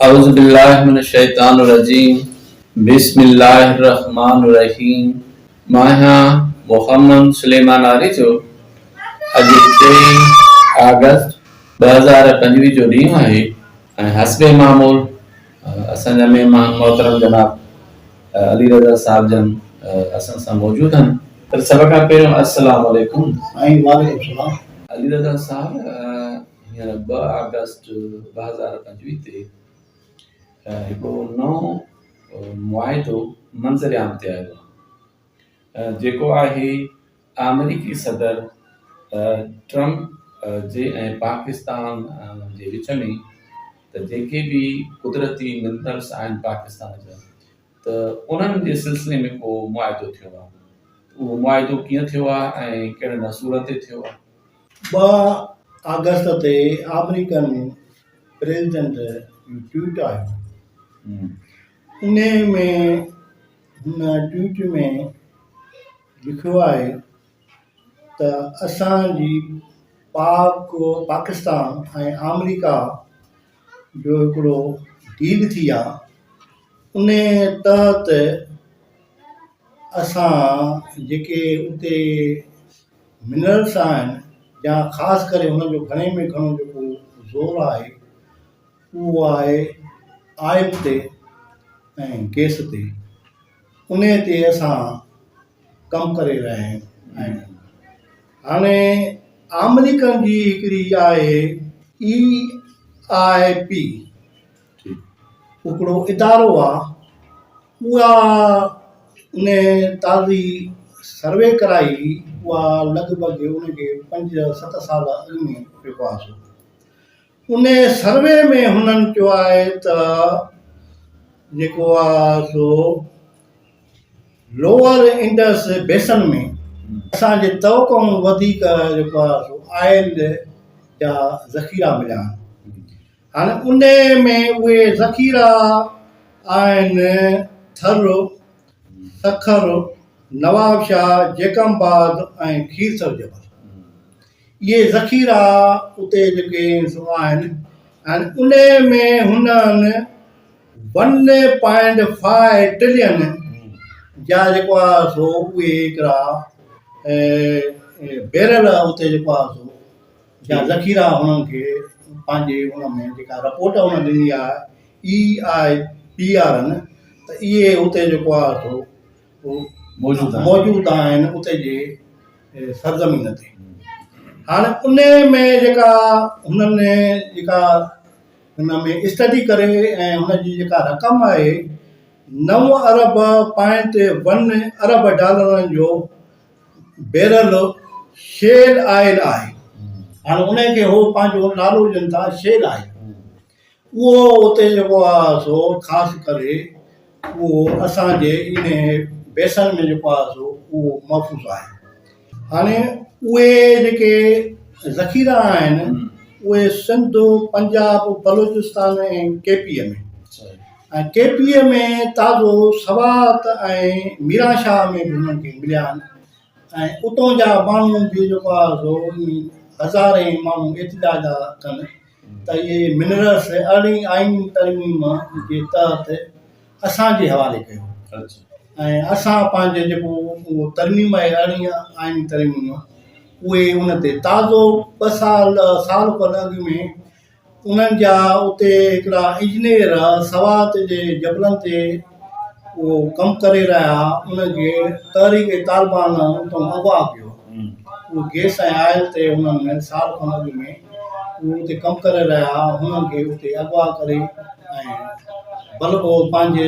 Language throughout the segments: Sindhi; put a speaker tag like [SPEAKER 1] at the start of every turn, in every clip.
[SPEAKER 1] اعوذ بالله من الشيطان الرجيم بسم الله الرحمٰن الرحيم مان آهيان محمد سليمان آريجو اڄ ٽي آگسٽ 2025 جو ڏينهن آهي ۽ حسب معمول اسان جا مهمان محترم جناب علي رضا صاحب جن اسان سان موجود آهن پر سڀ کان پهريون السلام عليڪم. سائين
[SPEAKER 2] وعليڪم السلام.
[SPEAKER 1] علي رضا صاحب هينئر 2 آگسٽ 2025 تي هڪڙو نئون معاهدو منظر عام تي آيو آهي جيڪو آهي آمريڪي صدر ٽرمپ جي ۽ پاڪستان جي وچ ۾ ته جيڪي به قدرتي منرلس آهن پاڪستان جا ته انهن جي سلسلي ۾ ڪو معاهدو ٿيو آهي اهو معاهدو ڪيئن ٿيو آهي ۽ ڪهڙن اصولن تي ٿيو آهي؟
[SPEAKER 2] 2 آگسٽ تي آمريڪن پريزيڊنٽ جو ٽوئيٽ آيو انهي ۾ هن ٽوئيٽ ۾ لکيو آهي ته اسان جي پاڪ پاڪستان ۽ آمريڪا جو هڪڙو ڊيل ٿي آ ان تحت اسان جيڪي اتي منرلس آهن يا خاص ڪري هن جو گهڻي ۾ گهڻو جيڪو زور آهي اهو آهي آئل تي ۽ گئس تي انهي تي اسان ڪم ڪري رهيا آهيون. هاڻي آمريڪن جي هڪڙي آهي اي آء پي هڪڙو ادارو آ اها ان تازي سروي ڪرائي هئي اها لڳ ڀڳ ان کي پنج ست سال اڳ ۾ جيڪو آ سو ان سروي ۾ هنن چيو آهي ته جيڪو آ سو لوئر انڊس بيسن ۾ اسان جي توقع کان وڌيڪ جيڪو آهي سو آئل جا ذخيرا مليا آهن. هاڻي ان ۾ اهي ذخيرا آهن ٿر، سکر، نوابشاهه، جيڪب آباد ۽ کيرٿر جبل. اهي ذخيرا اتي جيڪي سو آهن ۽ ان ۾ هنن ون پوائنٽ فائيو ٽرلين جا جيڪو آهي سو اهي هڪڙا بيرل اتي جيڪو آهي سو جا ذخيرا هنن کي پنهنجي ان ۾ جيڪا رپورٽ هن ڏني آهي اي آء پي آر ته اهي اتي جيڪو آهي سو موجود آهن اتي جي سرزمين تي. هاڻي ان ۾ جيڪا هنن جيڪا هن ۾ اسٽڊي ڪري ۽ هن جي جيڪا رقم آهي نو ارب پوائنٽ ون ارب ڊالرن جو بيرل شيل آئل آهي. هاڻي ان کي هو پنهنجو نالو ڏين ٿا شيل آئل. اهو اتي جيڪو آهي سو خاص ڪري اهو اسان جي انهي بيسن ۾ جيڪو آهي سو اهو محفوظ آهي. هاڻي اهي جيڪي ذخيرا آهن اهي Sindh, Punjab, Balochistan ۽ K P ۾ ۽ K P ۾ تازو سوات ۽ ميران شاهه ۾ به هنن کي مليا آهن ۽ اتان جا ماڻهو به جيڪو آهي سو هزارين ماڻهو احتجاج ٿا ڪن ته اهي منرلس ارڙهين آئيني ترميم جي تحت اسان جي حوالي ڪيو ۽ اسان پنهنجي جيڪو اهو ترميم آهي ارڙهين آئيني ترميم اهي ان تي تازو ٻه سال سال کن اڳ ۾ انهن جا اتي هڪڙا انجنيئر سوات جي جبلن تي اهو ڪم ڪري رهيا ان کي تحريڪ طالبان اتان اغوا ڪيو اهو گيس ۽ آئل تي انهن سال کن اڳ ۾ اهو اتي ڪم ڪري رهيا هئا انهن کي اتي اغوا ڪري ۽ بل اهو پنهنجي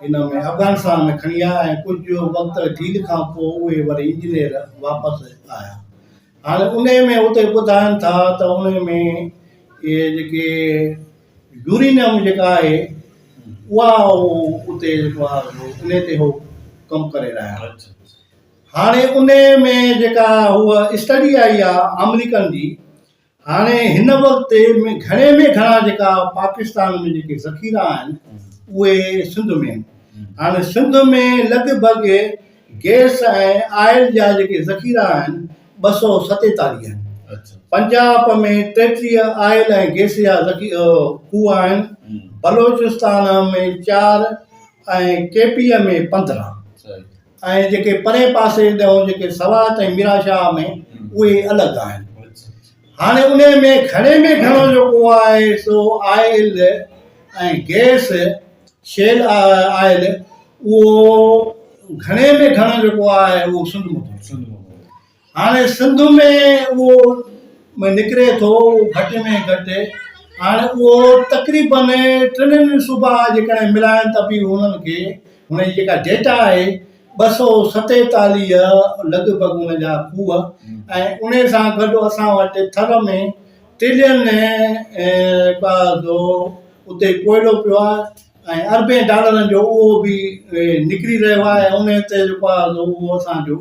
[SPEAKER 2] ان ۾ افغانستان ۾ کڻي آيا ۽ ڪجهه وقت ڊيل کان پوء اهي وري انجنيئر واپس آيا هاڻي ان ۾ اتي ٻڌائن ٿا ته ان ۾ اهي جيڪي يورينيم جيڪا آهي اها اتي جيڪو آهي ان تي هو ڪم ڪري رهيا آهن هاڻي ان ۾ جيڪا هوء اسٽڊي آئي آهي آمريڪن جي هاڻي هن وقت ۾ گهڻي ۾ گهڻا جيڪا پاڪستان ۾ جيڪي ذخيرا آهن اهي سنڌ ۾ آهن هاڻي سنڌ ۾ لڳ ڀڳ گئس ۽ آئل جا جيڪي ذخيرا آهن 247 آهن. پنجاب ۾ 33 آئل ۽ گئس جا کوهه آهن، بلوچستان ۾ 4 ۽ ڪي پي ۾ 15 ۽ جيڪي پرئين پاسي ڏانهن جيڪي سوات ۽ ميران شاهه ۾ اهي الڳ آهن. هاڻي انهي ۾ گهڻي ۾ گهڻو جيڪو آهي سو آئل ۽ گئس شيل آئل اهو گهڻي ۾ گهڻو جيڪو آهي اهو سنڌ مان ٿو نڪري. هاڻي سنڌ ۾ اهو نڪري ٿو گهٽ ۾ گهٽ هاڻي اهو تقريبن ٽنهي صوبا جيڪڏهن ملائن ته به انهن کي هن جي جيڪا ڊيٽا آهي 247 لڳ ڀڳ ان جا کوهه ۽ ان سان گڏ اسان وٽ ٿر ۾ ٽريلين اتي ڪوئلو پيو آهي ۽ اربين ڊالرن جو اهو به نڪري رهيو آهي ان تي جيڪو آهي اهو اسانجو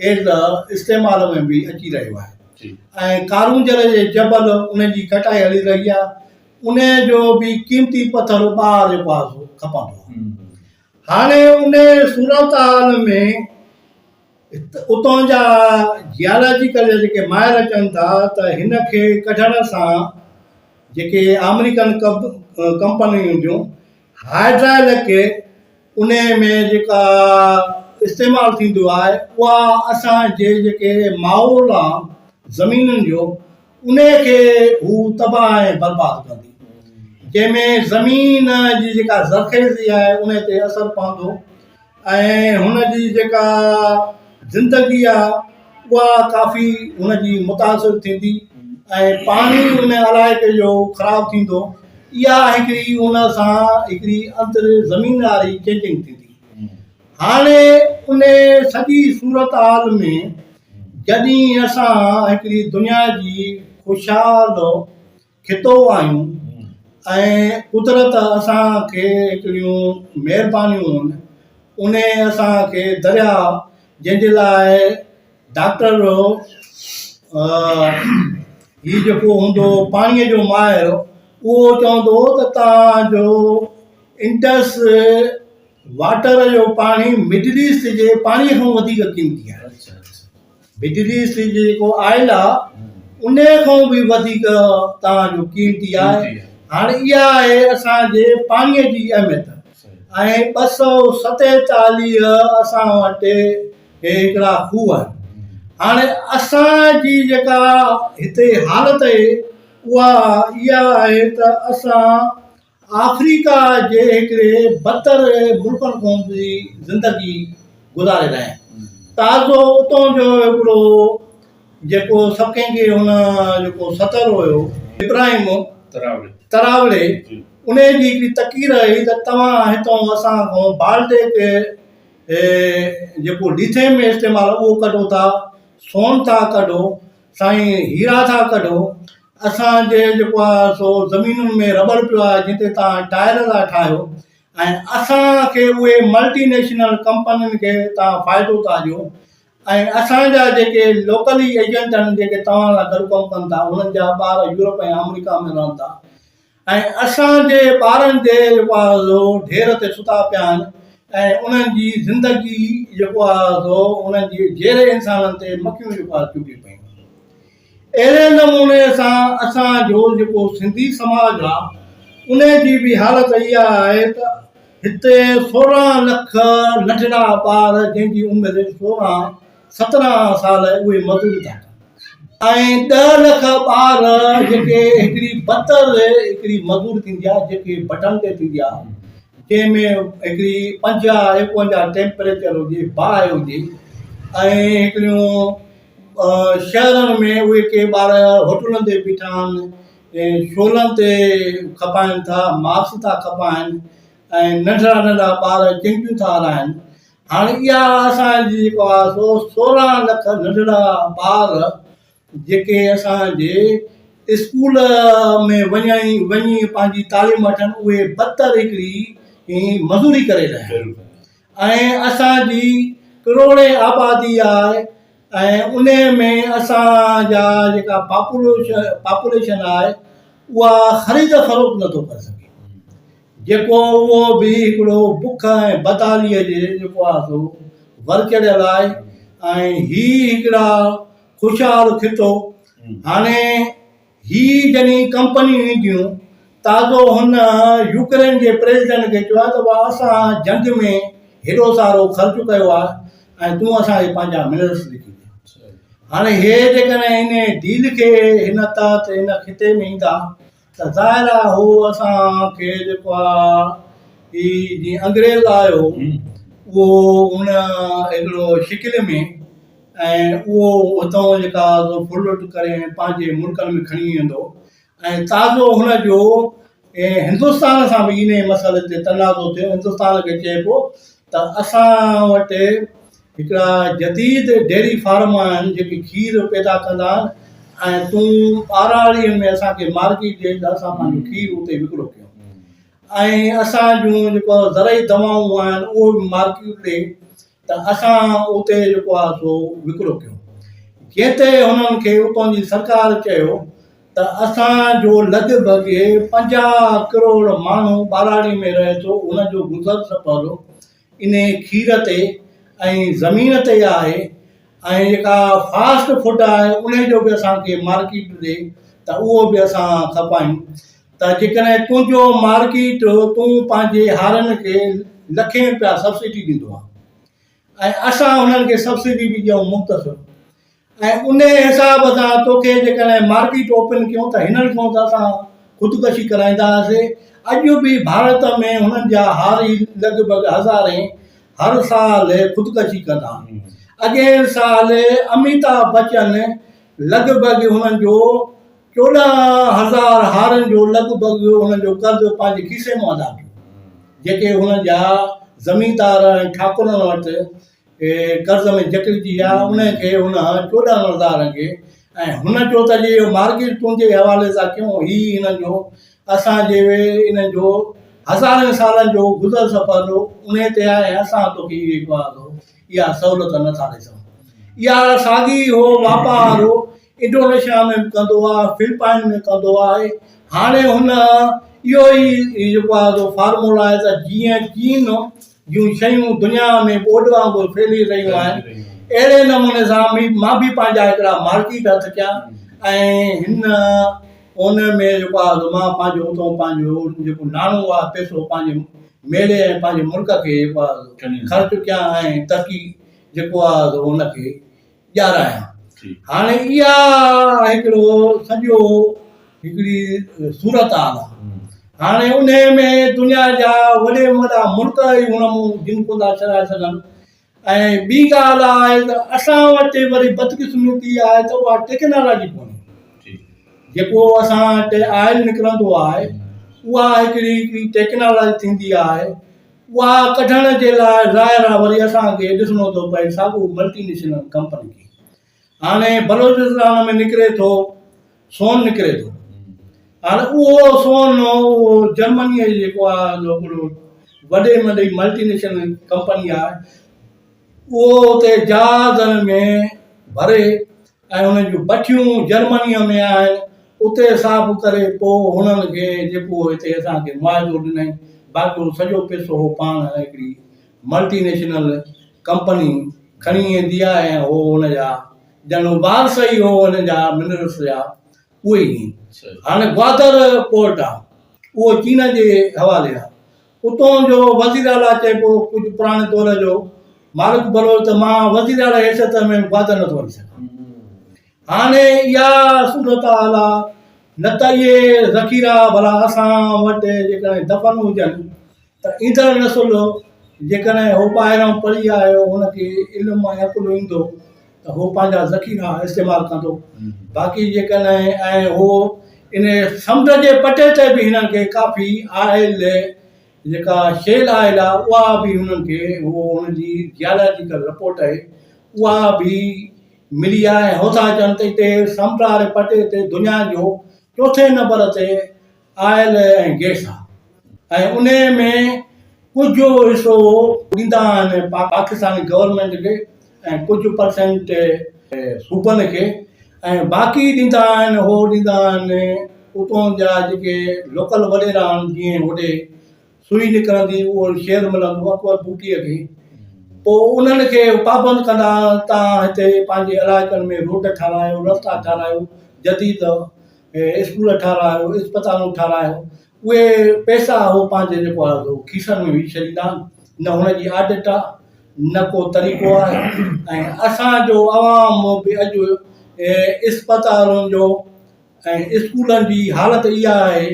[SPEAKER 2] ايز استعمال ۾ به اچي رهيو آهي ۽ ڪارونجهر جي جبل ان جي ڪٽائي هلي رهي آهي ان جو به قيمتي پٿر ٻاهر جيڪو آهي سو کپندو آهي هاڻي ان صورتحال ۾ اتان جا جيالاجيڪل جا جيڪي ماهر چون ٿا ته هن کي ڪڍڻ سان جيڪي آمريڪن ڪمپنيون هونديون هائڊرالڪ ان ۾ جيڪا استعمال ٿيندو آهي اها اسان جي جيڪي ماحول آهي زمينن جو ان کي هو تباهه ۽ برباد ڪندي جنهن ۾ زمين جي جيڪا زرخيزي آهي ان تي اثر پوندو ۽ هن جي جيڪا زندگي آهي اها ڪافي هن جي متاثر ٿيندي ۽ پاڻي ان علائقي جو خراب ٿيندو. اها هڪڙي ان سان هڪڙي اندر زمين واري چينجنگ ٿيندي. هاڻي ان سڄي صورتحال ۾ جڏهن اسان هڪڙي دنيا جي خوشحال خطو آهيون ۽ قدرت اسان کي هڪڙيون مهربانيون آهن ان اسان کي درياء جنهن جي لاء ڊاڪٽر هي جيڪو هوندو هو پاڻيء جو ماهر اهو چوندو هو ته توهان جو انڊس واٽر جو پاڻي مڊل ايسٽ جي پاڻي کان وڌيڪ قيمتي آهي. مڊل ايسٽ جي جيڪو آئل آهي ان کان به وڌيڪ توهان جو قيمتي آهي. هاڻي اها آهي اسان جي پاڻي جي اهميت ۽ 247 اسان وٽ هي هڪڙا کوهه آهن. هاڻي اسان جي جيڪا هتي حالت آهي اها اها آهي ته اسان آفريڪا جي هڪڙي بدتر ملڪن کان به زندگي گذاري رهيا آهيون. تازو اتان جو هڪڙو جيڪو سڀ ڪنهن کي هن جيڪو صدر هيو ابراهيم تراوڙي ان جي هڪڙي تقرير هئي ته توهان هتان اسان کان بالٽيڪ جيڪو ليٿيم ۾ استعمال اهو ڪڍو ٿا، سون ٿا ڪڍو، سائين هيرا ٿا ڪڍو، اسان جي جيڪو آهي سو زمينن ۾ رٻڙ پيو آهي جنهن تي توهان ٽائر ٿا ٺاهيو ۽ اسان کي اهي ملٽي نيشنل ڪمپنين کي توهان فائدو ٿا ڏيو ۽ اسان جا جيڪي لوڪلي ايجنٽ آهن جيڪي توهان سان گڏ ڪم ڪن ٿا انهن جا ٻار يورپ ۽ آمريڪا ۾ رهن ٿا ۽ اسان جي ٻارن جي جيڪو آهي سو ڍير تي ستا پيا آهن ۽ انهن جي زندگي جيڪو آهي سو انهن جي جيئري انسانن تي مکيون جيڪو آهي چڳي پيون آهن. اهڙي نموني سان اسان جو جيڪو سنڌي سماج آهي ان جي به حالت اها آهي ته هتي 16 لک ننڍڙا ٻار جنهن جي عمر 16 17 سال اهي مزوري ٿا ڪن ۽ 10 لک ٻار جيڪي هڪڙي بدتر هڪڙي مزور ٿيندي آهي جيڪي بٽن تي ٿيندي آهي جنهن ۾ هڪڙي 50 51 ٽيمپريچر هجي باهه هجي ۽ هڪڙيون شهرن ۾ اهي ڪي ٻار هوٽلن تي بيٺا آهن شولن تي کپائن ٿا ماس ٿا کپائن ۽ ننڍڙا ننڍڙا ٻار چنگيون ٿا هلائن هاڻي اها اسان جي جيڪو آهي سو 16 لک ننڍڙا ٻار جيڪي اسان جي اسڪول ۾ وڃي وڃي پنهنجي تعليم وٺن اهي بدتر هڪڙي مزوري ڪري رهيا آهن ۽ اسان جي ڪروڙين آبادي آهي ۽ ان ۾ اسان جا جيڪا پاپوليشن آهي اها خريد فروخت نٿو ڪري سگهي جيڪو اهو به هڪڙو بک ۽ بدحاليء جي جيڪو آهي سو ور چڙهيل آهي ۽ هي هڪڙا خوشحال خطو هاڻي هي جڏهن ڪمپنيون اينديون تازو هن يوڪرين جي پريزيڊنٽ کي چيو آهي ته بابا اسان جنگ ۾ هيڏو سارو خرچ ڪيو آهي ۽ تون اسان کي پنهنجا منرلس لکي ڏي. هاڻي هي جيڪڏهن ان ڊيل کي هن تحت هن خطي ۾ ايندا ته ظاهر آهي هو اسان کي جيڪو آهي هي جيئن انگريز آيو اهو ان هڪڙو شڪل ۾ ۽ اهو هتان جيڪا ڦرلٽ ڪري ۽ پنهنجي ملڪن ۾ کڻي ويندو ۽ تازو هن جو هندستان سان به انهي مسئلي تي تنازعو ٿيو هندستان کي چئبو ته اسان وٽ هڪڙا جديد ڊيري فارم آهن جيڪي کير پيدا ڪندا آهن ۽ تون ٻاراڙين ۾ اسان کي مارڪيٽ ڏي ته اسان پنهنجو کير اتي وڪرو ڪيون ۽ اسان جون جيڪو زرعي دوائون آهن اهو به مارڪيٽ ڏي ته اسان اتي جيڪو آهي سو وڪرو ڪيون جنهن تي هنن کي اتان جي سرڪار چيو ته اسان جو لڳ ڀڳ 50 ڪروڙ ماڻهو ٻاراڙي ۾ رهي ٿو ان جو گذر سفر انهي کير تي ۽ زمين تي آهي ۽ جيڪا فاسٽ فوڊ آهي انهي جو به اسان کي مارڪيٽ ڏي ته اهو به اسان کپايون ته جيڪڏهن تنهنجو مارڪيٽ تون پنهنجي هارين کي لکين روپيا سبسڊي ڏيندو آهي ۽ اسان انهن کي سبسڊي به ڏيون مختصر ۽ انهيء حساب سان توکي جيڪڏهن مارڪيٽ اوپن ڪيون ته هنن کان ته اسان خودڪشي ڪرائينداسين. اڄ به ڀارت ۾ هنن جا هاري لڳ ڀڳ هزارين هر سال خودڪشي ڪندا آهن. اڳئين سال اميتاڀ بچن لڳ ڀڳ هنن جو 14,000 هارين جو لڳ ڀڳ هنن جو قرض پنهنجي کيسي مان ادا ڪيو جيڪي هنن جا زميندار ۽ ٺاڪرن وٽ قرض ۾ جڪڙجي ويا انهن کي هن 14 هزارن کي ۽ هن چيو ته جي اهو مارڪيٽ تنهنجي حوالي سان ڪيون هي هنن جو اسان جي انهن جو هزارين سالن جو گذر سفر انهي تي آهي ۽ اسان توکي جيڪو آهي سو اها سهولت نٿا ڏئي سگهون اها ساڳي هو واپار انڊونيشيا ۾ به ڪندو آهي فلپائن ۾ ڪندو آهي هاڻي هن اهو ئي جيڪو آهي سو فارمولا آهي ته جيئن چين جون شيون دنيا ۾ ٻوڏ وانگر ڦهلي رهيون آهن اهڙي نموني سان مان به پنهنجا هڪڙا مارڪيٽ هٿ ڪيا ۽ هن ان ۾ جيڪو آهي سو مان پنهنجو اتو پنهنجو جيڪو ناڻو آهي پئسو پنهنجي ميڙي ۽ پنهنجي ملڪ کي جيڪو آهي سو خرچ ڪيان ۽ ترقي جيڪو آهي سو ان کي ڏيارايان. هاڻي اها هڪڙو سڄو هڪڙي صورتحال آهي. هاڻي انهي ۾ دنيا جا وڏي ۾ وڏا ملڪ ئي هن مون جن ڪونه ٿا ڇڏائي سگهن ۽ ٻي ڳالهه آهي ته اسان وٽ وري بدقسمتي آهي ته اها ٽيڪنالاجي ڪونهي. جيڪو اسان وٽ آئل نڪرندو آهي اها هڪڙي هڪڙي ٽيڪنالاجي ٿيندي آهي اها ڪڍڻ جي لاء ظاهر آهي وري اسان کي ڏسڻو ٿو پئي ساڳو ملٽي نيشنل ڪمپني کي هاڻي بلوچستان ۾ نڪري ٿو سون نڪري ٿو هاڻي اهو سون اهو جرمني جي جيڪو آهي هڪڙو وڏي ۾ وڏي ملٽي نيشنل ڪمپني آهي اهو اتي جهازن ۾ ڀري ۽ انهن جون بٺيون جرمنيء ۾ آهن، اتي صاف ڪري پوء هنن کي جيڪو هتي اسان کي معاوضو ڏنائين، باقي اهو سڄو پئسو هو پاڻ هڪڙي ملٽي نيشنل ڪمپني کڻي ايندي آهي ۽ هو ان جا ڄڻ وارث ئي هو انهن جا منرلس جا اهي ئي آهن. هاڻي گوادر پورٽ آهي اهو چين جي حوالي آهي، اتون جو وزير اعليٰ چئبو ڪجهه پراڻي دور جو مالڪ بلوچ ته مان وزير اعليٰ حيثيت ۾ به گوادر نٿو وڃي سگهان. هاڻي اها صورتحال آ نه ته اهي ذخيرا ڀلا اسان وٽ جيڪڏهن دفن هجن ته ايندڙ نسل جيڪڏهن هو ٻاهران پڙهي آيو هن کي علم ۽ عقل ايندو ته هو پنهنجا ذخيرا استعمال ڪندو باقي جيڪڏهن ۽ هو ان سمنڊ جي پٽي تي به هنن کي ڪافي آئل جيڪا شيل آئل آهي اها به هنن کي هو هن جي جيالاجيڪل رپورٽ آهي اها به ملي آهي ۽ هو ٿا چون ته هتي سمنڊ واري پٽي تي دنيا جو چوٿين نمبر تي آئل ۽ گئس آهي ۽ انهي ۾ ڪجهه حصو ڏيندا آهن پاڪستاني گورنمينٽ کي ۽ ڪجهه پرسينٽ صوبن کي ۽ باقي ڏيندا آهن هو ڏيندا آهن اتون جا جيڪي لوڪل وڏيرا آهن جيئن هوڏي سوئي نڪرندي اهو شيئر ملندو اڪبر بگٽيء کي پوء انهن کي پابند ڪندا تان هتي پنهنجي علائقن ۾ روڊ ٺارايو رستا ٺارايو جديد اسڪول ٺاراهيو، اسپتالون ٺاراهيو، اهي پئسا هو پنهنجي جيڪو آهي سو کيسن ۾ وجهي ڇڏيندا آهن، نه هن جي آڊٽ آهي، نه ڪو طريقو آهي ۽ اسان جو عوام به اڄ اسپتالن جو ۽ اسڪولن جي حالت اها آهي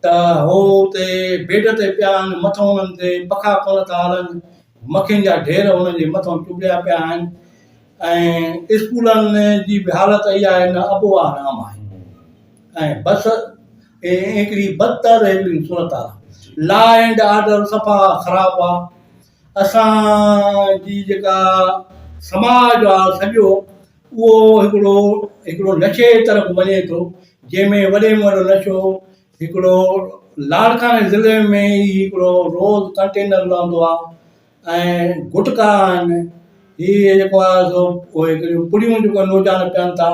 [SPEAKER 2] ته هو اتي بيڊ تي پيا آهن، مٿان انهن تي پکا ڪونه ٿا هلن، مکين جا ڍير انهن جي مٿان چڀڙيا پيا آهن ۽ اسڪولن جي به حالت اها آهي نه ابو آهي نه ام آهي ۽ بس هڪڙي بدتر هڪڙي صورت آهي. لا اينڊ آرڊر صفا خراب آهي. اسان جي جيڪا سماج آ سڄو اهو هڪڙو هڪڙو نشي جي طرف وڃي ٿو جنهن ۾ وڏي ۾ وڏو نشو هڪڙو لاڙڪاڻي ضلعي ۾ ئي هڪڙو روز ڪنٽينر لهندو آ ۽ گٽڪا آهن هي جيڪو آ سو اهي هڪڙيون پڙيون جيڪو نوجوان پين ٿا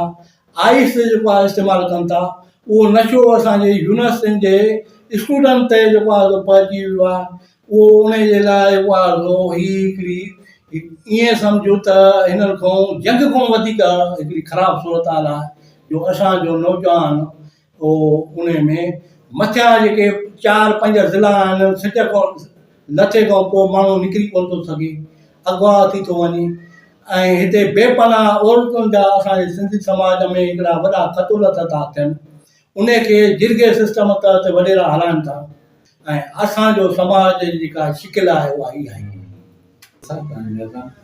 [SPEAKER 2] آئس جيڪو آهي استعمال ڪن ٿا اهو نشو اسان جي يونيورسٽين جي اسٽوڊنٽ تي جيڪو آهي سو پهچي ويو آهي اهو ان جي لاء جيڪو آهي سو هي هڪڙي ائين سمجهو ته هنن کان جنگ کان وڌيڪ هڪڙي خراب صورتحال آهي جو اسان جو نوجوان اهو ان ۾ مٿيان جيڪي چار پنج ضلعا آهن سج کان لٿي کان پوء ماڻهو نڪري ڪونه ٿو سگهي اغوا ٿي ٿو وڃي ۽ هتي بي پناهه عورتن جا اسان جي سنڌي سماج ۾ هڪڙا وڏا قتل ٿا ٿين ان کي جرڳي سسٽم تحت وڏيرا هلائن ٿا ۽ اسان جو سماج جي جيڪا شڪل آهي اها هي آهي.
[SPEAKER 1] صاحب توهان جي مهربان.